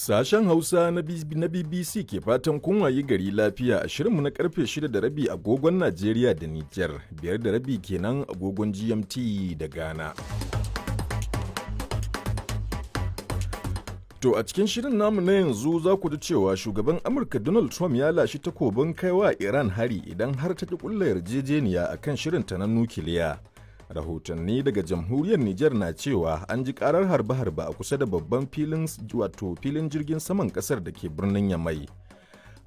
Sashen Hausa na BBC ke fatan kun wayi gari lafiya a shirinmu na karfe 6 da rabi agogon Najeriya da Nijar, 5:30 kenan agogon GMT da Ghana. To a cikin shirin namu na yanzu za ku ji cewa shugaban Amurka Donald Trump ya lashi takobin kaiwa Iran hari idan har ta ki kulla yarjejeniya akan shirinta na nukiliya. Rahotanni daga jamhuriyar Nijar na cewa an ji karar harbe-harbe a kusa da babban filin wato filin jirgin saman kasar da ke birnin Yamai.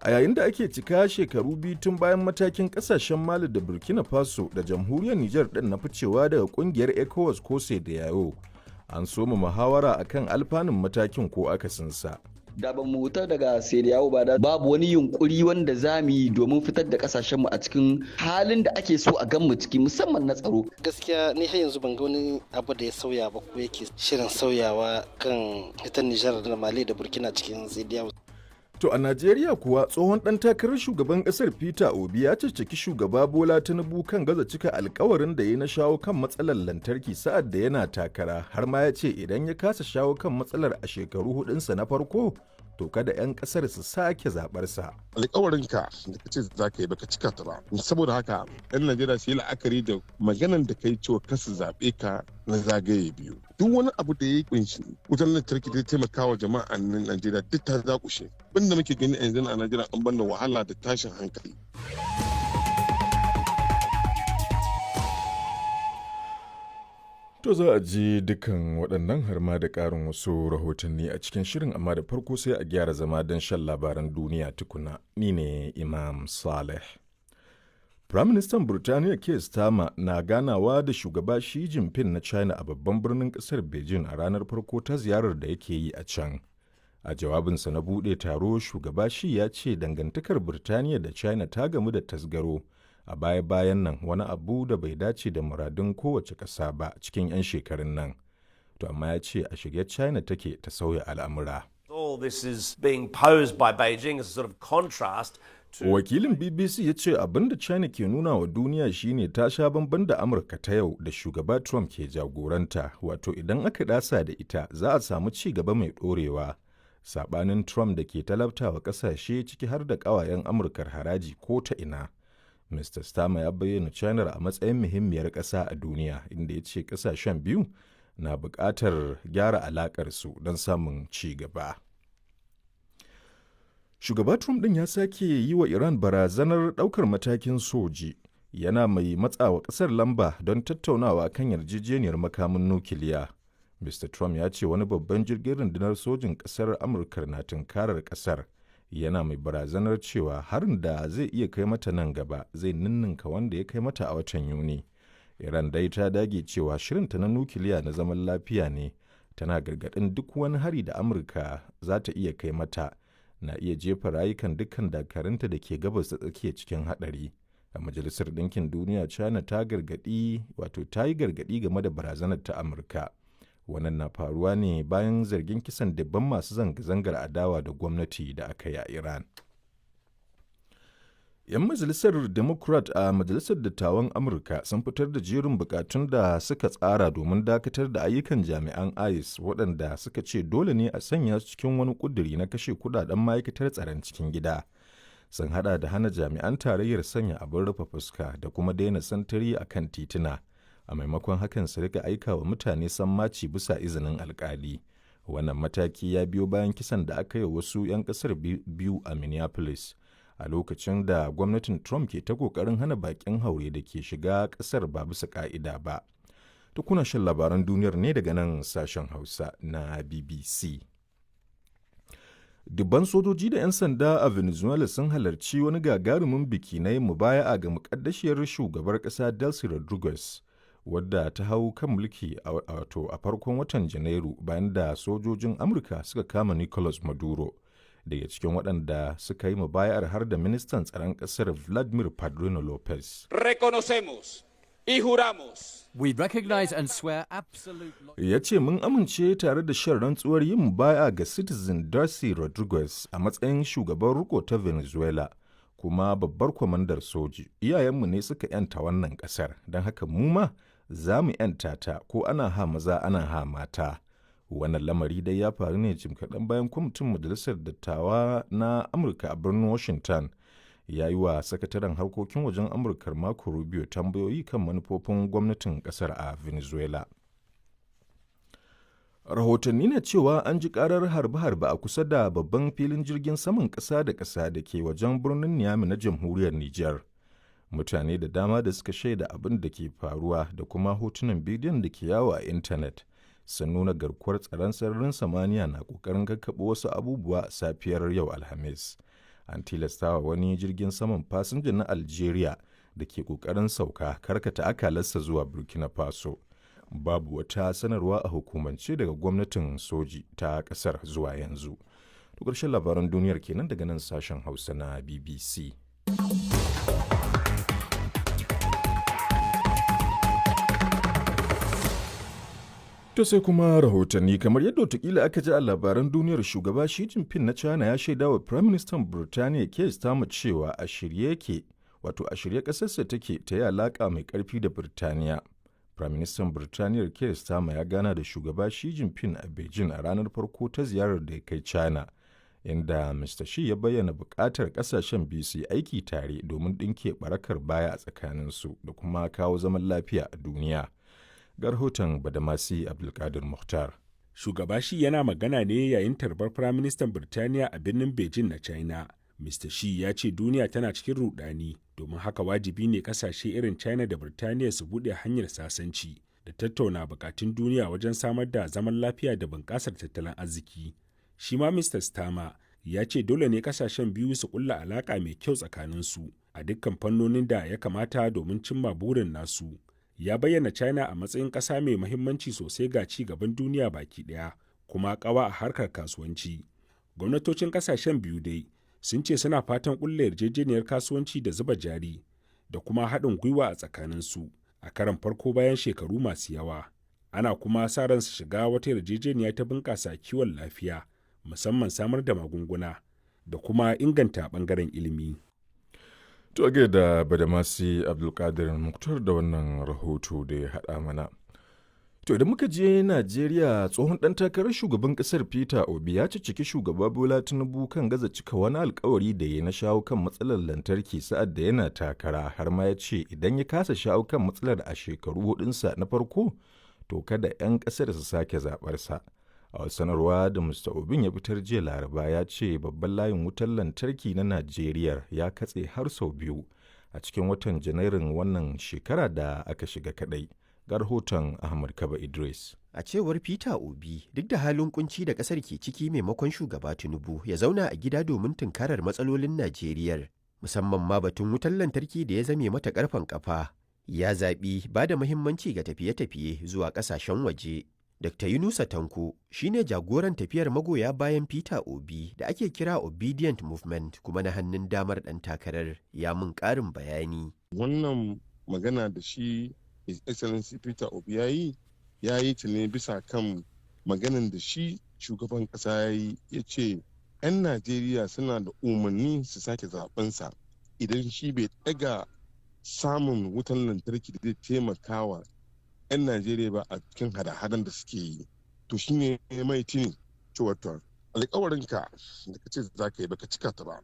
A yayin da ake cika shekaru 2 tun bayan matakin kasashen Mali da Burkina Faso da jamhuriyar Nijar din na ficewa daga kungiyar ECOWAS ko yayo. An soma muhawara akan alfanun matakin ko akasinsa. Da ba mu huta daga yawo ba, da babu wani yunkuri wanda za mu yi domin fitar da kasashenmu a cikin halin da ake so a gan mu ciki, musamman na tsaro. Gaskiya ni har yanzu ban ga wani abu da ya sauya ba ko yake shirin sauyawa kan hitar Nijar da Mali da Burkina cikin CEDEAO. To a Najeriya kuwa, tsohon ɗan takarar shugaban ƙasar Peter Obi ya caccaki shugaba Bola Tinubu kan gaza cika alkawarin da ya na shawo kan matsalar lantarki sa'ad da yana takara, har ma ya ce idan ya kasa shawo kan matsalar a shekaru hudunsa na farko, to kada 'yan ƙasar su sake zaɓarsa. Alkawarinka da ka ce za ka yi baka cika ta ba. Saboda haka 'yan Najeriya su yi la'akari da maganan da kai cewa kasu zaɓe ka na zagaye biyu. Duk wani abu da ya kunshi wutar lantarki da taimaka wa jama'a na Najeriya duk ta zakushe. Abin da muke gani a yanzu a Najeriya an banda wahala da tashin hankali. To za a ji dukan waɗannan har ma da ƙarin wasu rahotanni a cikin shirin, amma da farko sai a gyara zama don shan labaran duniya tukuna. Ni ne Imam Saleh. Firaministan Burtaniya Keir Starmer na ganawa da shugaba Xi Jinping na China a babban birnin ƙasar Beijing a ranar farko ta ziyarar da yake yi a can. A jawabinsa na buɗe taro, shugaba Xi ya ce dangantakar Burtaniya da China ta gamu da tasgaro a baya-bayan nan, wani abu da bai dace da muradun kowace ƙasa ba cikin 'yan shekarun nan. To amma ya ce a shirye China take ta sauya al'amura. All this is being posed by Beijing as a sort of contrast to Wakilin BBC ya ce abin da China ke nuna wa duniya shine ta sha bamban da Amurka ta yau da shugaba Trump ke jagoranta, wato idan aka dasa da ita za a samu ci gaba mai ɗorewa. Saɓanin Trump da ke talabtawa ƙasashe, ciki har da ƙawayen Amurkar, haraji ko ta ina. Mr. Starmer ya bayyana China a matsayin muhimmiyar ƙasa a duniya, inda ya ce ƙasashen biyu na buƙatar gyara alaƙarsu don samun ci gaba. Shugaba Trump ɗin ya sake yi wa Iran barazanar ɗaukar matakin soji, yana mai matsawa ƙasar lamba don tattaunawa kan yarjejeniyar makamin nukiliya. Mr. Trump ya ce wani babban jirgin rundunar sojin ƙasar Amurka na tunkarar ƙasar, yana mai barazanar cewa harin da zai iya kai mata nan gaba zai ninninka wanda ya kai mata a watan Yuni. Iran dai ta dage cewa shirinta na nukiliya na zaman lafiya ne, tana gargaɗin duk wani hari da Amurka za ta iya kai mata na iya jefa rayukan dukkan dakarunta da ke gabas ta tsakiya cikin haɗari. A Majalisar Ɗinkin Duniya, China ta gargaɗi, wato ta yi gargaɗi game da barazanar ta Amurka. Wannan na faruwa ne bayan zargin kisan dubban masu zanga-zangar adawa da gwamnati da aka yi a Iran. 'Yan majalisar Democrat a Majalisar Dattawan Amurka sun fitar da jerin bukatun da suka tsara domin dakatar da ayyukan jami'an ICE, waɗanda suka ce dole ne a sanya su cikin wani ƙuduri na kashe kudaden ma'aikatar tsaron cikin gida. Sun hada da hana jami'an tarayyar sanya abin rufe fuska da kuma daina santiri a kan tituna. A maimakon hakan, su rika aika wa mutane sammaci bisa izinin alkali. Wannan mataki ya biyo bayan kisan da aka yi wasu 'yan kasar biyu a Minneapolis a lokacin da gwamnatin Trump ke ta kokarin hana bakin haure da ke shiga kasar ba bisa ka'ida ba. To kuna shan labaran duniyar ne daga nan sashen Hausa na BBC. Dubban sojoji da 'yan sanda a Venezuela sun halarci wani gagarumin biki na yin mubaya'a ga mukaddashiyar shugabar ƙasa Delcy Rodriguez, wadda ta hau kan mulki wato a farkon watan Janairu bayan da sojojin Amurka suka kama Nicolas Maduro. Daga cikin waɗanda suka yi mubaya'ar har da ministan tsaron ƙasar Vladimir Padrino Lopez. Reconocemos y juramos. We recognize and swear absolute Ya ce mun amince tare da shan rantsuwar yin baya ga Citizen Darcy Rodriguez a matsayin shugaban riko ta Venezuela kuma babbar kwamandar soji. Iyayenmu ne suka 'yanta wannan kasar, don haka mu ma za mu 'yanta ta, ko ana ha maza ana ha mata. Wannan lamari dai ya faru ne jim kaɗan bayan kwamitin Majalisar Dattawa na Amurka a birnin Washington ya yi wa sakataren harkokin wajen Amurka Marco Rubio tambayoyi kan manufofin gwamnatin ƙasar a Venezuela. Rahotanni na cewa an ji karar harbe-harbe a kusa da babban filin jirgin saman ƙasa da ƙasa da ke wajen birnin Niamey na jamhuriyar Nijar. Mutane da dama da suka shaida abin da ke faruwa da kuma hotunan bidiyon da ke yawo a intanet sun nuna garkuwar tsaron sararin samaniya na ƙoƙarin kakkaɓo wasu abubuwa a safiyar yau Alhamis. An tilastawa wani jirgin saman fasinja na Algeria da ke ƙoƙarin sauka karkata akalarsa zuwa Burkina Faso. Babu wata sanarwa a hukumance daga gwamnatin soji ta kasar zuwa yanzu. To ƙarshen labaran duniyar kenan daga nan sashen Hausa na BBC. To sai kuma rahotanni kamar yadda watakila aka ji a labaran duniyar shugaba Xi Jinping na China ya shaida wa Prime Minister Burtaniya Keir Starmer cewa a shirye yake wato a shirye ƙasarsa take ta yi alaƙa mai ƙarfi da Birtaniya. Firaministan Birtaniyar Keir Starmer ya gana da shugaba Xi Jinping a Beijing a ranar farko ta ziyarar da ya kai China, inda Mr. Xi ya bayyana buƙatar ƙasashen biyu su yi aiki tare domin ɗinke barakar baya a tsakaninsu da kuma kawo zaman lafiya a duniya. Ga rahoton Badamasi Abdulkadir Mukhtar. Shugaba Xi yana magana ne yayin tarbar Firaministan Birtaniya a birnin Beijing na China. Mr. Xi ya ce duniya tana cikin rudani domin haka wajibi ne kasashe irin China da Birtaniya su buɗe hanyar sasanci da tattauna bukatun duniya wajen samar da zaman lafiya da bunƙasar tattalin arziki. Shi ma Mr. Starmer ya ce dole ne kasashen biyu su kulla alaƙa mai kyau tsakaninsu a dukkan fannonin da ya kamata domin cimma burin nasu. Ya bayyana China a matsayin ƙasa mai muhimmanci sosai ga ci gaban duniya baki ɗaya kuma ƙawa a harkar kasuwanci. Gwamnatocin kasashen biyu dai sun ce suna fatan kulle yarjejeniyar kasuwanci da zuba jari da kuma haɗin gwiwa a tsakaninsu a karan farko bayan shekaru masu yawa ana kuma sa ran su shiga wata yarjejeniya ta bunƙasa kiwon lafiya musamman samar da magunguna da kuma inganta ɓangaren ilimi. To da Badamasi Abdulkadir Muktar da wannan rahoto da ya haɗa mana. To idan muka je Najeriya tsohon ɗan takarar shugaban ƙasar Peter Obi ya cicciki shugaba Bola Tinubu kan gaza cika wani alkawari da ya na shawo kan matsalar lantarki sa'ad da yana takara har ma ya ce idan ya kasa shawo kan matsalar a shekaru hudunsa na farko to kada 'yan ƙasar su sake zaɓarsa. A sanarwa da Mr. Obin ya fitar jiya Laraba ya ce babban layin wutar lantarki na Najeriya ya katse har sau biyu a cikin watan Janairun wannan shekara da aka shiga kaɗai. Ga rahoton Ahmad Kaba Idris. A cewar Peter Obi, duk da halin kunci da kasar ke ciki maimakon shugaba Tinubu ya zauna a gida domin tunkarar matsalolin Najeriyar, musamman ma batun wutar lantarki da ya zame mata karfan kafa. Ya zaɓi ba da muhimmanci ga tafiye-tafiye zuwa ƙasashen waje. Dr. Yunusa Tanko shine jagoran tafiyar magoya bayan Peter Obi da ake kira Obedient Movement kuma na hannun damar ɗan takarar ya mun ƙarin bayani. Wannan magana da shi His Excellency Peter Obi ya yi ya yi ta ne bisa kan maganan da shi shugaban kasa ya yi ya ce 'yan Najeriya suna da umarni su sake zabensa idan shi bai daga samun wutan lantarki da zai taimaka wa 'yan Najeriya ba a cikin hada-hadan da suke yi. To shi ne mai tuni cewa to alkawarinka da ka ce za ka yi baka cika ta ba.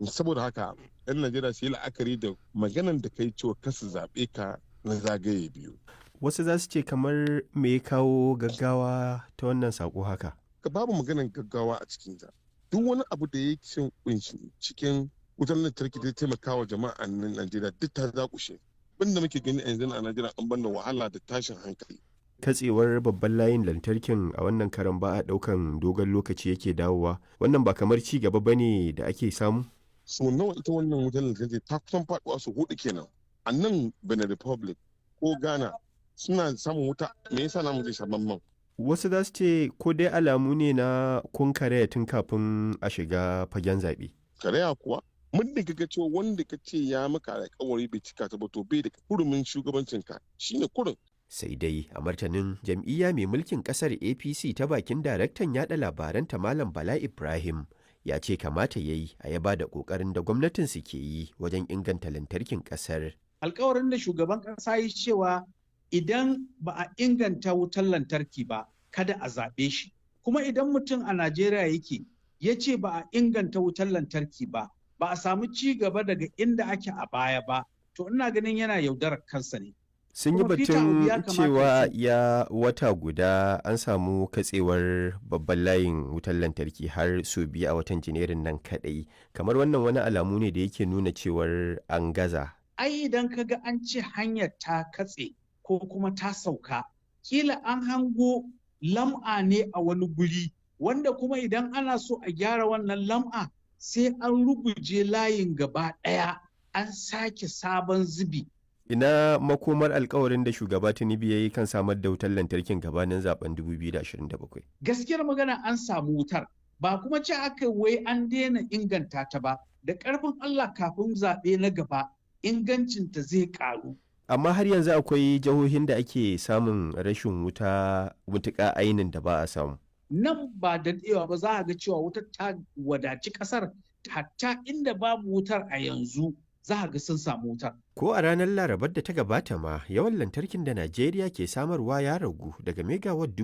Saboda haka 'yan Najeriya su yi la'akari da maganan da kai cewa kasu zaɓe ka na zagaye biyu. Wasu za su ce kamar me ya kawo gaggawa ta wannan sako haka? Ka babu maganan gaggawa a cikinta. Duk wani abu da ya kunshi cikin wutar lantarki da taimaka wa jama'a na Najeriya duk ta zakushe. Abin da muke gani a yanzu a Najeriya an banda wahala da tashin hankali. Katsewar babban layin lantarkin a wannan karan ba a ɗaukan dogon lokaci yake dawowa. Wannan ba kamar ci gaba bane da ake samu? So nawa ita wannan wutar lantarki ta kusan faɗuwa su hudu kenan. A nan Benin Republic ko Ghana suna samun wuta me yasa namu zai sha bamban. Wasu za su ce ko dai alamu ne na kun karaya tun kafin a shiga fagen zaɓe. Karaya kuwa muddin kaga cewa wanda ka ce ya maka alƙawari bai cika ta ba to bai da hurumin shugabancin ka shine kurin. Sai dai a martanin jam'iyya mai mulkin kasar APC ta bakin daraktan yada labaranta Malam Bala Ibrahim ya ce kamata ya yi a yaba da ƙoƙarin da gwamnatinsu ke yi wajen inganta lantarkin ƙasar. Alkawarin da shugaban ƙasa yi cewa idan ba a inganta wutar lantarki ba kada a zaɓe shi. Kuma idan mutum a Najeriya yake ya ce ba a inganta wutar lantarki ba, ba a samu ci gaba daga inda ake a baya ba, to ina ganin yana yaudarar kansa ne. Sun yi batun cewa ya wata guda an samu katsewar babban layin wutar lantarki har sau biyu a watan Janairun nan kadai. Kamar wannan wani alamu ne da yake nuna cewar an gaza. Ai idan ka ga an ce hanyar ta katse ko kuma ta sauka, kila an hango lam'a ne a wani guri, wanda kuma idan ana so a gyara wannan lam'a sai an ruguje layin gaba ɗaya an sake sabon zubi. Ina makomar alkawarin da shugaba Tinubu ya yi kan samar da wutar lantarkin gabanin zaben 2027? Gaskiyar magana an samu wutar, ba kuma ce aka wai an daina inganta ta ba, da ƙarfin Allah kafin zaɓe na gaba ingancinta zai ƙaru. Amma har yanzu akwai jihohin da ake samun rashin wuta mutuƙa ainin da ba a samu. Nan ba da daɗewa ba za a ga cewa wutar ta wadaci ƙasar, hatta inda babu wutar a yanzu za a ga sun samu wutar. Ko a ranar Larabar da ta gabata ma, yawan lantarkin da Najeriya ke samarwa ya ragu daga megawatt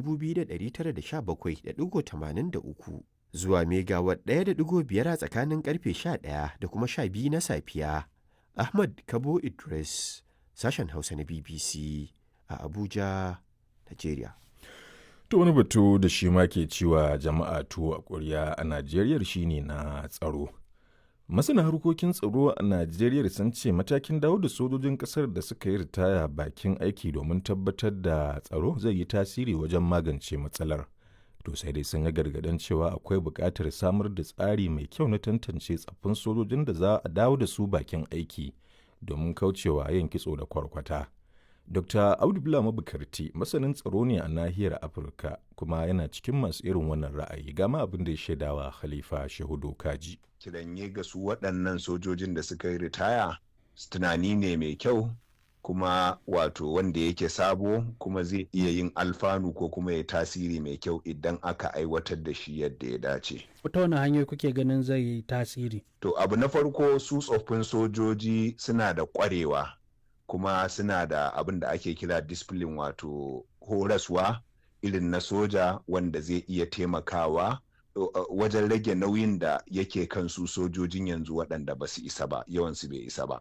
2,917.83 zuwa megawatt 1.5 a tsakanin karfe 11 da kuma 12 na safiya. Ahmad Kabo Idris, sashen Hausa na BBC a Abuja, Najeriya. To wani batu da shi ma ke cewa jama'a tuwo a ƙwarya a Najeriya shine na tsaro. Masana harkokin tsaro a Najeriya sun ce matakin dawo da sojojin kasar da suka yi ritaya bakin aiki domin tabbatar da tsaro zai yi tasiri wajen magance matsalar. To sai dai sun yi gargaɗin cewa akwai buƙatar samar da tsari mai kyau na tantance tsaffin sojojin da za a dawo da su bakin aiki domin kaucewa yin kitso da kwarkwata. Dr. Audu Bula Mabukarti masanin tsaro ne a nahiyar Afirka kuma yana cikin masu irin wannan ra'ayi gama abin da ya shaidawa Khalifa Shehu Dokaji. Kiranye ga su waɗannan sojojin da suka yi ritaya tunani ne mai kyau kuma wato wanda yake sabo kuma zai iya yin alfanu ko kuma ya tasiri mai kyau idan aka aiwatar da shi yadda ya dace. Ta wani hanyoyi kuke ganin zai yi tasiri? To abu na farko, su tsoffin sojoji suna da ƙwarewa kuma suna da abin da ake kira discipline, wato horaswa irin na soja wanda zai iya taimakawa wajen rage nauyin da yake kan su sojojin yanzu waɗanda ba su isa ba, yawansu bai isa ba.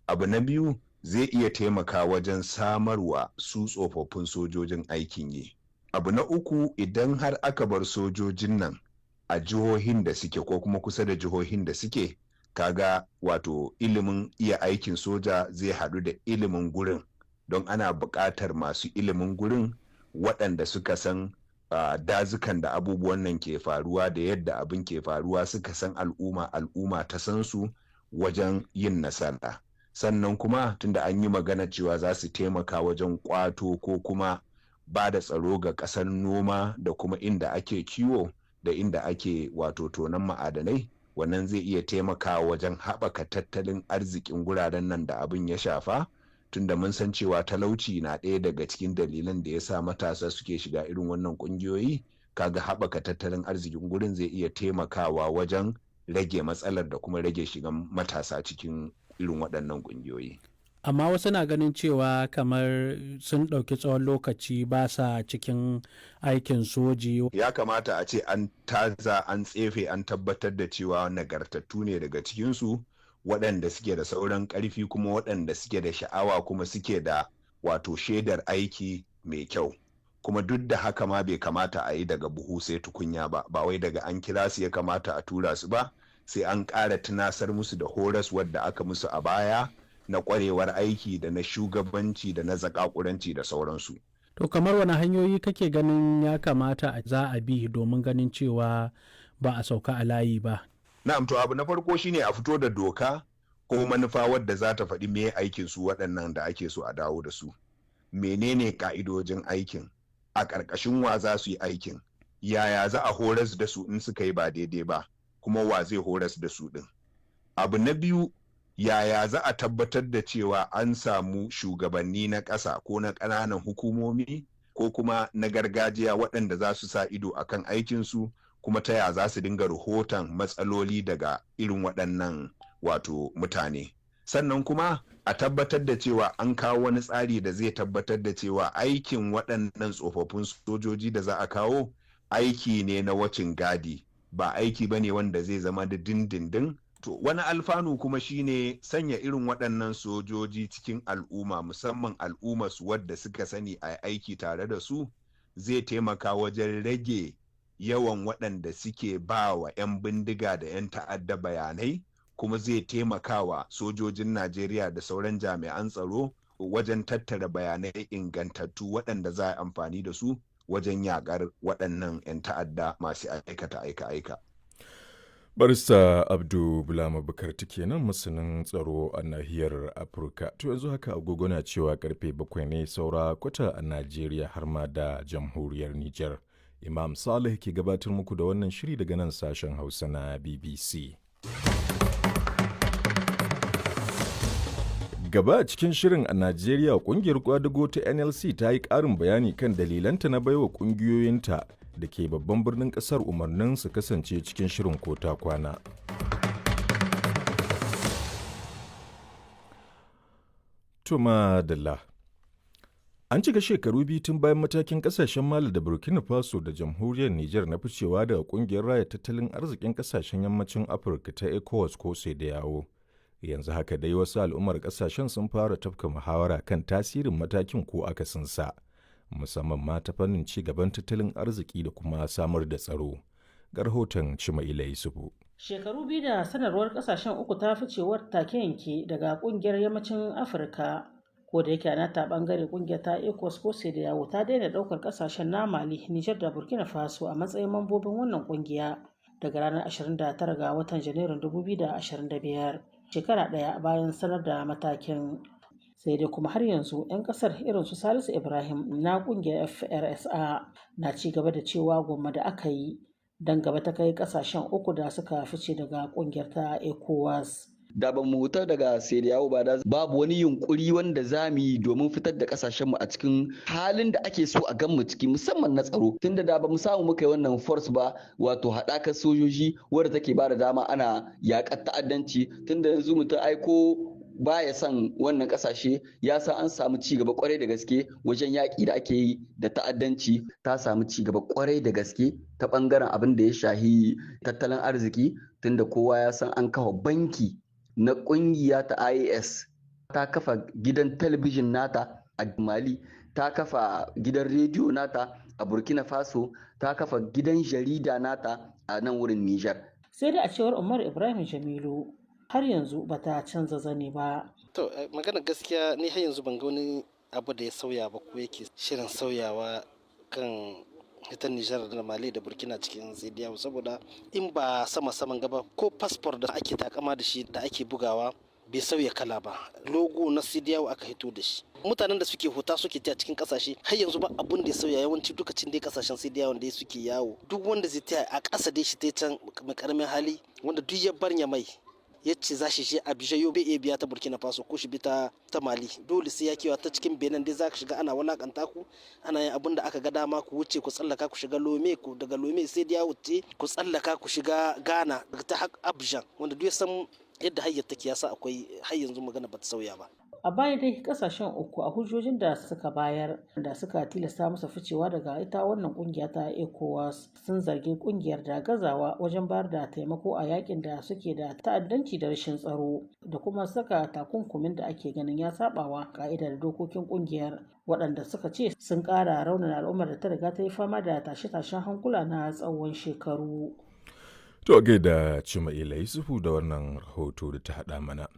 Abu na biyu, zai iya taimaka wajen samarwa su tsofaffin sojojin aikin yi. Abu na uku, idan har aka bar sojojin nan a jihohin da suke ko kuma kusa da jihohin da suke, kaga wato ilimin iya aikin soja zai haɗu da ilimin gurin, don ana buƙatar masu ilimin gurin waɗanda suka san dazukan da abubuwan nan ke faruwa da yadda abin ke faruwa, suka san al'umma, al'umma ta san su wajen yin nasara. Sannan kuma tunda an yi magana cewa za su taimaka wajen kwato ko kuma ba da tsaro ga ƙasar noma da kuma inda ake kiwo da inda ake wato tonon ma'adanai, wannan zai iya taimakawa wajen haɓaka tattalin arzikin guraren nan da abin ya shafa, tunda mun san cewa talauci na ɗaya daga cikin dalilan da ya sa matasa suke shiga irin wannan ƙungiyoyi. Kaga haɓaka tattalin arzikin gurin zai iya taimakawa wajen rage matsalar da kuma rage shigan matasa cikin irin waɗannan ƙungiyoyi. Amma wasu na ganin cewa kamar sun ɗauki tsawon lokaci ba sa cikin aikin soji. Ya kamata a ce an taza, an tsefe, an tabbatar da cewa nagartattu ne daga cikinsu, waɗanda suke da sauran ƙarfi kuma waɗanda suke da sha'awa kuma suke da wato shaidar aiki mai kyau. Kuma duk da haka ma bai kamata a yi daga buhu sai tukunya ba, ba wai daga an kira su ya kamata a tura su ba, sai an ƙara tunasar musu da horas wadda aka musu a baya na ƙwarewar aiki da na shugabanci da na zakakuranci da sauransu. To kamar wani hanyoyi kake ganin ya kamata a za a bi domin ganin cewa ba a sauka a layi ba? Na'am, to abu na farko shine a fito da doka ko manufa wadda za ta faɗi me aikin su waɗannan da ake so a dawo da su. Menene ka'idojin aikin? A ƙarƙashin wa za su yi aikin? Yaya za a horas da su in suka yi ba daidai ba? Kuma wa zai horas da su ɗin? Abu na biyu, yaya za a tabbatar da cewa an samu shugabanni na ƙasa ko na ƙananan hukumomi ko kuma na gargajiya waɗanda za su sa ido akan aikinsu, kuma ta ya za su dinga rahoton matsaloli daga irin waɗannan wato mutane? Sannan kuma a tabbatar da cewa an kawo wani tsari da zai tabbatar da cewa aikin waɗannan tsofaffin sojoji da za a kawo Aiki ne na wacin gadi, ba aiki ba ne wanda zai zama da dindindin. To, wani alfanu kuma shine sanya irin waɗannan sojoji cikin al'umma, musamman al'umma su wadda suka sani a aiki tare da su, zai taimaka wajen rage yawan waɗanda suke ba wa 'yan bindiga da 'yan ta'adda bayanai, kuma zai taimaka wa sojojin Najeriya da sauran jami'an tsaro wajen tattara bayanai ingantattu waɗanda za a amfani da su wajen yaƙar waɗannan 'yan ta'adda masu aikata aika-aika. Barista Abdu Bulama Bukarti kenan, masanin tsaro a nahiyar Afirka. To, yanzu haka agogo na cewa karfe 7 ne saura kwata a Najeriya har ma da jamhuriyar Nijar. Imam Salih ke gabatar muku da wannan shiri daga nan sashen Hausa na BBC. Gaba a cikin shirin, a Najeriya kungiyar kwadago ta NLC ta yi ƙarin bayani kan dalilanta na baiwa kungiyoyinta da ke babban birnin kasar umarnin su kasance cikin shirin kota kwana. Tuma Dalla. An cika shekaru 2 tun bayan matakin kasashen Mali da Burkina Faso da jamhuriyar Nijar na ficewa daga kungiyar raya tattalin arzikin kasashen yammacin Afirka ta ECOWAS ko da yawo. Yanzu haka dai wasu al'ummar kasashen sun fara tafka muhawara kan tasirin matakin ko akasinsa, musamman ma ta fannin ci gaban tattalin arziki da kuma samar da tsaro. Ga rahoton Cimaila Yusufu. Shekaru 2 da sanarwar kasashen uku ta ficewar take yanke daga kungiyar yammacin Afirka. Ko da yake a nata bangare kungiyar ta ECOWAS ko da yawo ta daina daukar kasashen na Mali, Nijar da Burkina Faso a matsayin mambobin wannan kungiya daga ranar 29 ga watan Janairun 2025, shekara ɗaya bayan sanar da matakin. Sai dai kuma har yanzu 'yan kasar irin su Salisu Ibrahim na kungiyar FRSA na ci gaba da cewa gwamma da aka yi don gaba ta kai kasashen uku da suka fice daga kungiyar ta ECOWAS. Da ba mu huta daga Sediyawo ba, da babu wani yunkuri wanda za mu yi domin fitar da kasashenmu a cikin halin da ake so a gan mu ciki, musamman na tsaro, tunda da ba mu samu muka yi wannan force ba, wato haɗakar sojoji wadda take ba da dama ana yaƙar ta'addanci. Tunda yanzu mutum aiko baya son wannan kasashe ya san an samu ci gaba kwarai da gaske wajen yaƙi da ake yi da ta'addanci. Ta samu ci gaba kwarai da gaske ta ɓangaren abin da ya shahi tattalin arziki, tunda kowa ya san an kafa banki na kungiya ta IAS, ta kafa gidan talabijin nata a Mali, ta kafa gidan rediyo nata a Burkina Faso, ta kafa gidan jarida nata a nan wurin Niger. Sai dai a cewar Umar Ibrahim Jamilu, har yanzu bata canza zane ba. To, magana gaskiya, ni har yanzu ban ga wani abu da ya sauya ba ko yake shirin sauyawa kan ita Nijar da Mali da Burkina cikin CEDEAO, saboda in ba sama saman gaba ko fasfor da ake takama da shi da ake bugawa bai sauya kala ba, logo na CEDEAO aka hito da shi. Mutanen da suke huta suke ta cikin kasashe, har yanzu ba abun da ya sauya. Yawanci dukacin dai kasashen CEDEAO da suke yawo, duk wanda zai taya a ƙasa dai shi ta can mai karamin hali, wanda duk ya bar mai ya ce za shi je Abidjan, yau bai iya biya ta Burkina Faso ko shi bi ta Mali, dole sai ya kewa ta cikin Benin. Dai za ka shiga ana walakanta ku, ana yin abin da aka ga dama. Ku wuce ku tsallaka ku shiga Lome, ku daga Lome sai ya wuce ku tsallaka ku shiga Ghana ta Abidjan. Wanda duk ya san yadda hayyar take ya sa akwai har yanzu magana ba ta sauya ba. A baya dai kasashen uku, a hujjojin da suka bayar da suka tilasta masa ficewa daga ita wannan kungiya ta ECOWAS, sun zargi kungiyar da gazawa wajen bayar da taimako a yakin da suke da ta'addanci da rashin tsaro, da kuma saka takunkumin da ake ganin ya sabawa ka'idar dokokin kungiyar, waɗanda suka ce sun ƙara raunana al'ummar da ta riga ta yi fama da tashe-tashen hankula na tsawon shekaru. To, gaida Cima'ila Yusufu da wannan rahoto da ta haɗa mana.